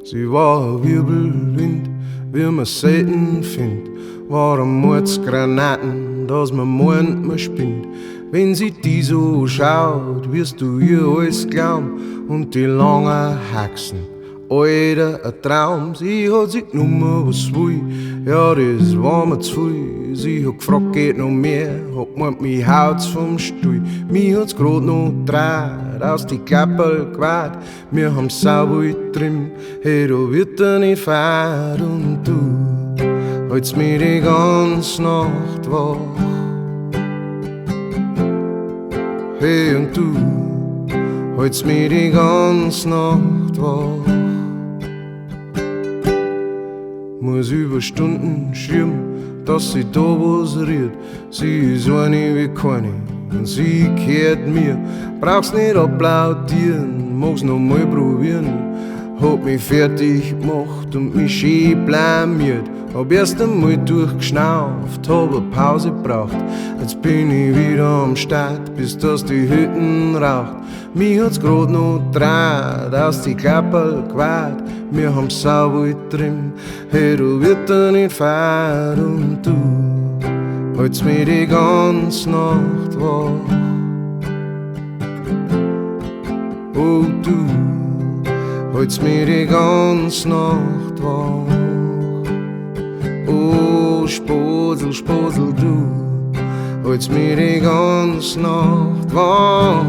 Sie war ein Wirbelwind, wie man selten findt, war eine Mordsgranaten, dass man meint, man spinnt. Wenn sie die so schaut, wirst du ihr alles glauben und die langen Haxen, Alter, ein Traum. Sie hat sich genommen, was will, ja, das war mir zu viel. Sie hat gefragt, geht noch mehr, hat gemeint, mich haut's vom Stuhl. Mich hat's grad noch dreht, aus die Klapperl geweht. Wir haben sauber drin, hey, da wird er nicht fad. Und du hältst mich die ganze Nacht wach. Hey, und du hältst mich die ganze Nacht wach. Muss über Stunden schieben, dass sie da was rührt. Sie ist eine wie keine und sie gehört mir. Brauchst nicht applaudieren, mag's noch mal probieren. Hab mich fertig gemacht und mich schön blamiert. Hab erst einmal durchgeschnauft, hab eine Pause gebraucht. Jetzt bin ich wieder am Start, bis dass die Hütten raucht. Mich hat's grad noch dreht, aus die Klapperl geweht. Wir haben sauber drin, hey, du wird da nicht fad. Und du hältst mich die ganze Nacht wach. Oh, du hältst mich die ganze Nacht wach. Oh, Sposel, Sposel, du hältst mich die ganze Nacht wach.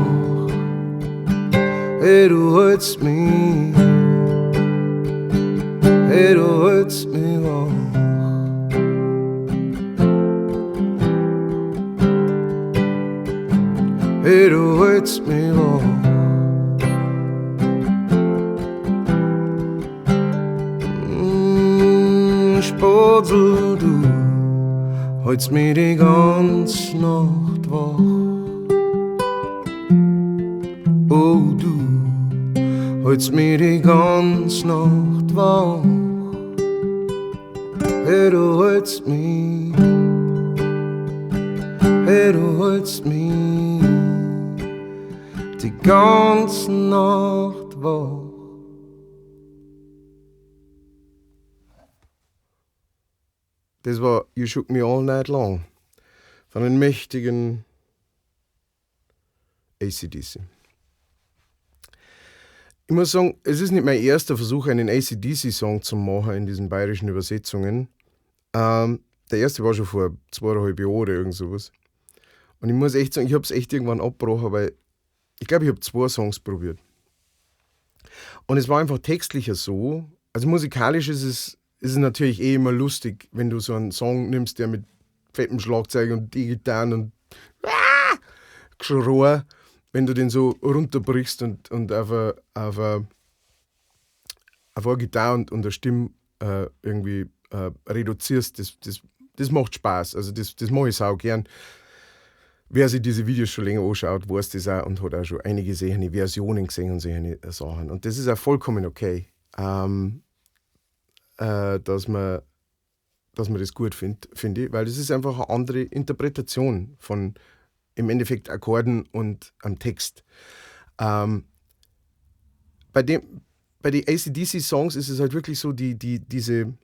Hey, du hältst mich, hey, du hältst mich wach. Hey, du hältst mich wach. Spotzel, du hältst mich die ganze Nacht wach. Oh, du hältst mich die ganze Nacht wach. Hey, du hältst mich, hey, du hältst mich die ganze Nacht wach. Das war You Shook Me All Night Long von den mächtigen AC/DC. Ich muss sagen, es ist nicht mein erster Versuch, einen AC/DC-Song zu machen in diesen bayerischen Übersetzungen. Der erste war schon vor 2,5 Jahren oder irgend sowas. Und ich muss echt sagen, ich hab's echt irgendwann abgebrochen, weil ich glaub, ich hab 2 Songs probiert. Und es war einfach textlicher so, also musikalisch ist es natürlich eh immer lustig, wenn du so einen Song nimmst, der mit fettem Schlagzeug und E-Gitarren und Geschrei, wenn du den so runterbrichst und auf eine Gitarre und eine Stimme irgendwie reduzierst, das macht Spaß. Also das mach ich sau gern. Wer sich diese Videos schon länger anschaut, weiß das auch und hat auch schon einige solche Versionen gesehen und solche Sachen. Und das ist auch vollkommen okay, dass man das gut findet, finde ich, weil das ist einfach eine andere Interpretation von im Endeffekt Akkorden und am Text. Bei den AC/DC-Songs ist es halt wirklich so, die, die, diese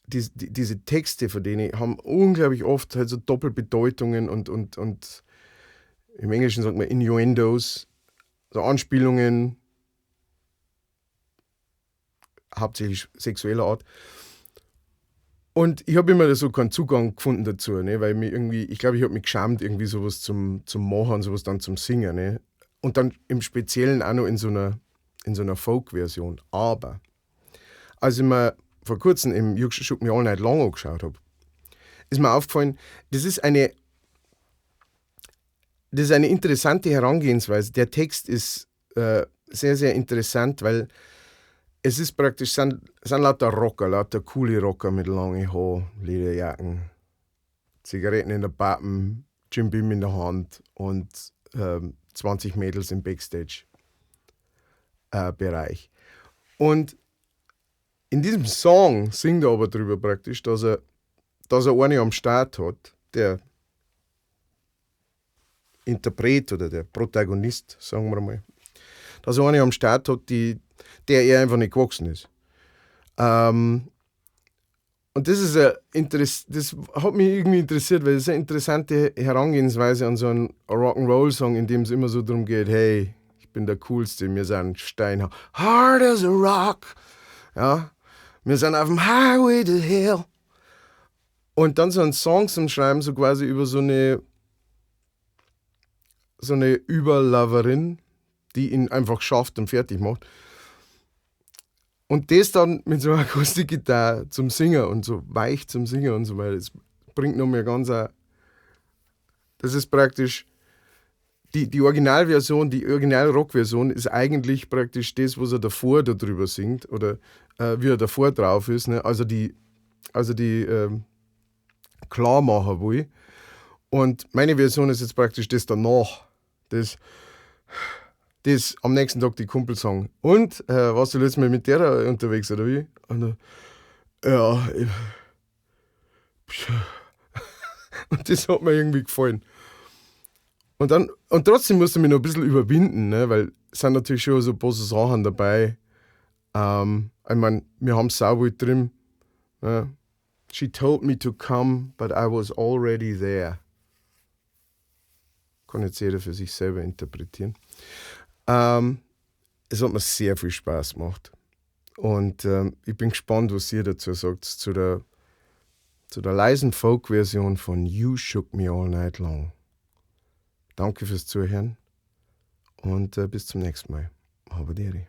die, die, diese Texte von denen haben unglaublich oft halt so Doppelbedeutungen und im Englischen sagt man Innuendos, so Anspielungen, hauptsächlich sexueller Art. Und ich hab immer so keinen Zugang gefunden dazu, ne? Weil mich irgendwie, ich glaub, ich hab mich geschämt, irgendwie sowas zum Machen und sowas dann zum Singen. Ne? Und dann im Speziellen auch noch in so einer Folk-Version. Aber als ich mir vor kurzem im You Shook Me All Night Long angeschaut hab, ist mir aufgefallen, das ist eine interessante Herangehensweise. Der Text ist sehr, sehr interessant, weil es ist praktisch, sind lauter Rocker, lauter coole Rocker mit langen Haaren, Lederjacken, Zigaretten in der Pappen, Jim Beam in der Hand und 20 Mädels im Backstage- Bereich. Und in diesem Song singt er aber drüber praktisch, dass er eine am Start hat, der Interpret oder der Protagonist, sagen wir mal, Dass er eine am Start hat, der er einfach nicht gewachsen ist. Und das hat mich irgendwie interessiert, weil das ist eine interessante Herangehensweise an so einen Rock'n'Roll-Song, in dem es immer so darum geht: Hey, ich bin der Coolste, wir sind steinhart, hard as a rock, ja, wir sind auf dem Highway to Hell. Und dann so einen Song zum Schreiben, so quasi über so eine Überloverin, die ihn einfach schafft und fertig macht. Und das dann mit so einer Akustikgitarre zum Singen und so weich zum Singen und so weiter, das bringt noch mehr ganz a, das ist praktisch die Originalversion, die Original-Rock-Version ist eigentlich praktisch das, was er davor darüber singt oder wie er davor drauf ist, ne? Also die klar machen will. Und meine Version ist jetzt praktisch das danach. Das am nächsten Tag die Kumpel sagen: Und, warst du letztes Mal mit der unterwegs oder wie? Und dann, ja, ich, und das hat mir irgendwie gefallen. Und trotzdem musste ich mich noch ein bisschen überwinden, ne, weil es sind natürlich schon so ein paar Sachen dabei. Ich mein, wir haben sauwild drin. Ne? She told me to come, but I was already there. Kann jetzt jeder für sich selber interpretieren. Es hat mir sehr viel Spaß gemacht. Und ich bin gespannt, was ihr dazu sagt, zu der leisen Folk-Version von You Shook Me All Night Long. Danke fürs Zuhören und bis zum nächsten Mal. Habe die Ehre.